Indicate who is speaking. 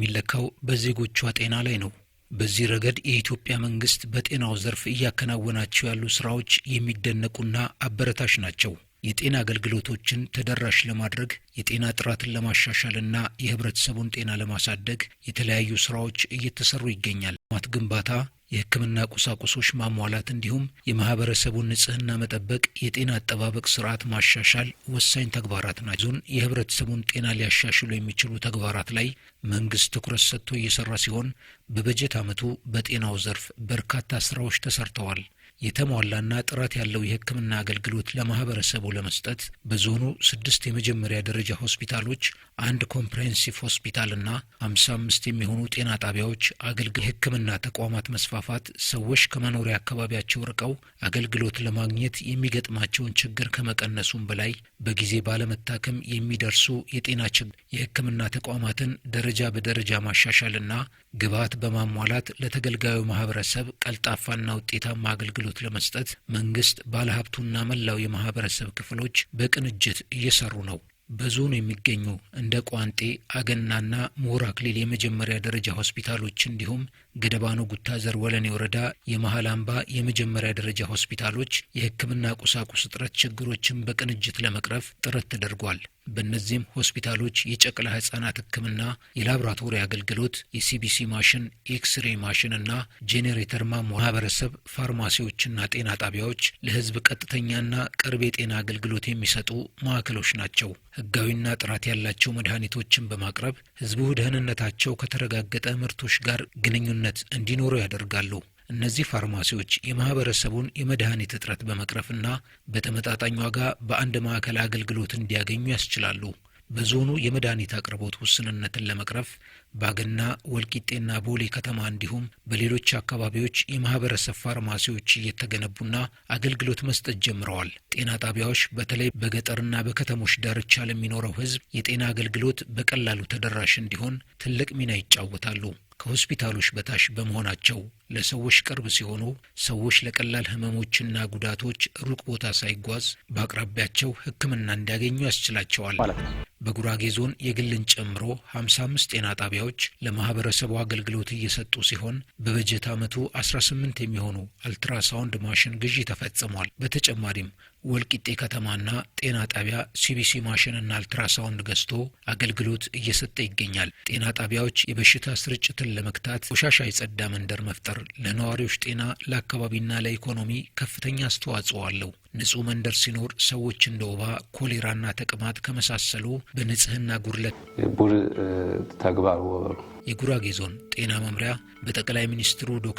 Speaker 1: የሚለካው በዜጎቿ ጤና ላይ ነው። በዚህ ረገድ የኢትዮጵያ መንግስት በጤናው ዘርፍ እያከናወናቸው ያሉ ስራዎች የሚደነቁና አበረታች ናቸው። የጤና አገልግሎቶችን ተደራሽ ለማድረግ፣ የጤና ጥራትን ለማሻሻልና የህብረተሰቡን ጤና ለማሳደግ የተለያዩ ስራዎች እየተሰሩ ይገኛል። ማት ግንባታ፣ የሕክምና ቁሳቁሶች ማሟላት እንዲሁም የማህበረሰቡን ንጽህና መጠበቅ፣ የጤና አጠባበቅ ስርዓት ማሻሻል ወሳኝ ተግባራት ናቸው። ዞን የህብረተሰቡን ጤና ሊያሻሽሉ የሚችሉ ተግባራት ላይ መንግስት ትኩረት ሰጥቶ እየሰራ ሲሆን፣ በበጀት ዓመቱ በጤናው ዘርፍ በርካታ ስራዎች ተሰርተዋል። የተሟላና ጥራት ያለው የሕክምና አገልግሎት ለማህበረሰቡ ለመስጠት በዞኑ ስድስት የመጀመሪያ ደረጃ ሆስፒታሎች፣ አንድ comprehensive ሆስፒታልና 55 የሚሆኑ ጤና ጣቢያዎች አገልግሎት። የሕክምና ተቋማት መስፋፋት ሰዎች ከመኖሪያ አካባቢያቸው ርቀው አገልግሎት ለማግኘት የሚገጥማቸውን ችግር ከመቀነሱም በላይ በጊዜ ባለመታከም የሚደርሱ የጤና ችግር የሕክምና ተቋማትን ደረጃ በደረጃ ማሻሻልና ግብዓት በማሟላት ለተገልጋዩ ማህበረሰብ ቀልጣፋና ውጤታማ አገልግሎት ለመስጠት መንግስት፣ ባለሀብቱና መላው የማህበረሰብ ክፍሎች በቅንጅት እየሰሩ ነው። በዞኑ የሚገኙ እንደ ቋንጤ፣ አገናና ምሁር አክሊል የመጀመሪያ ደረጃ ሆስፒታሎች እንዲሁም ገደባኖ ጉታዘር ወለኔ ወረዳ የመሀል አምባ የመጀመሪያ ደረጃ ሆስፒታሎች የሕክምና ቁሳቁስ እጥረት ችግሮችን በቅንጅት ለመቅረፍ ጥረት ተደርጓል። በእነዚህም ሆስፒታሎች የጨቅላ ህጻናት ሕክምና፣ የላቦራቶሪ አገልግሎት፣ የ CBC ማሽን፣ ኤክስሬ ማሽን እና ጄኔሬተር ማሟ ማህበረሰብ ፋርማሲዎችና ጤና ጣቢያዎች ለህዝብ ቀጥተኛና ቅርብ የጤና አገልግሎት የሚሰጡ ማዕከሎች ናቸው። ህጋዊና ጥራት ያላቸው መድኃኒቶችን በማቅረብ ህዝቡ ደህንነታቸው ከተረጋገጠ ምርቶች ጋር ግንኙነት እንዲኖረው ያደርጋሉ። እነዚህ ፋርማሲዎች የማህበረሰቡን የመድኃኒት እጥረት በመቅረፍና በተመጣጣኝ ዋጋ በአንድ ማዕከል አገልግሎት እንዲያገኙ ያስችላሉ። በዞኑ የመድኃኒት አቅርቦት ውስንነትን ለመቅረፍ ባገና፣ ወልቂጤና ቦሌ ከተማ እንዲሁም በሌሎች አካባቢዎች የማህበረሰብ ፋርማሲዎች እየተገነቡና አገልግሎት መስጠት ጀምረዋል። ጤና ጣቢያዎች በተለይ በገጠርና በከተሞች ዳርቻ ለሚኖረው ህዝብ የጤና አገልግሎት በቀላሉ ተደራሽ እንዲሆን ትልቅ ሚና ይጫወታሉ። ከሆስፒታሎች በታች በመሆናቸው ለሰዎች ቅርብ ሲሆኑ ሰዎች ለቀላል ህመሞችና ጉዳቶች ሩቅ ቦታ ሳይጓዝ በአቅራቢያቸው ሕክምና እንዲያገኙ ያስችላቸዋል።
Speaker 2: ማለት ነው።
Speaker 1: በጉራጌ ዞን የግልን ጨምሮ 55 ጤና ጣቢያዎች ለማህበረሰቡ አገልግሎት እየሰጡ ሲሆን በበጀት ዓመቱ 18 የሚሆኑ አልትራሳውንድ ማሽን ግዢ ተፈጽሟል። በተጨማሪም ወልቂጤ ከተማና ጤና ጣቢያ CBC ማሽንና አልትራሳውንድ ገዝቶ አገልግሎት እየሰጠ ይገኛል። ጤና ጣቢያዎች የበሽታ ስርጭትን ለመግታት፣ ቆሻሻ የጸዳ መንደር መፍጠር ለነዋሪዎች ጤና፣ ለአካባቢና ለኢኮኖሚ ከፍተኛ አስተዋጽኦ አለው። ንጹህ መንደር ሲኖር ሰዎች እንደ ወባ፣ ኮሌራና ተቅማጥ ከመሳሰሉ በንጽህና ጉድለት
Speaker 2: ቡር ተግባር ወበሩ።
Speaker 1: የጉራጌ ዞን ጤና መምሪያ በጠቅላይ ሚኒስትሩ ዶክተር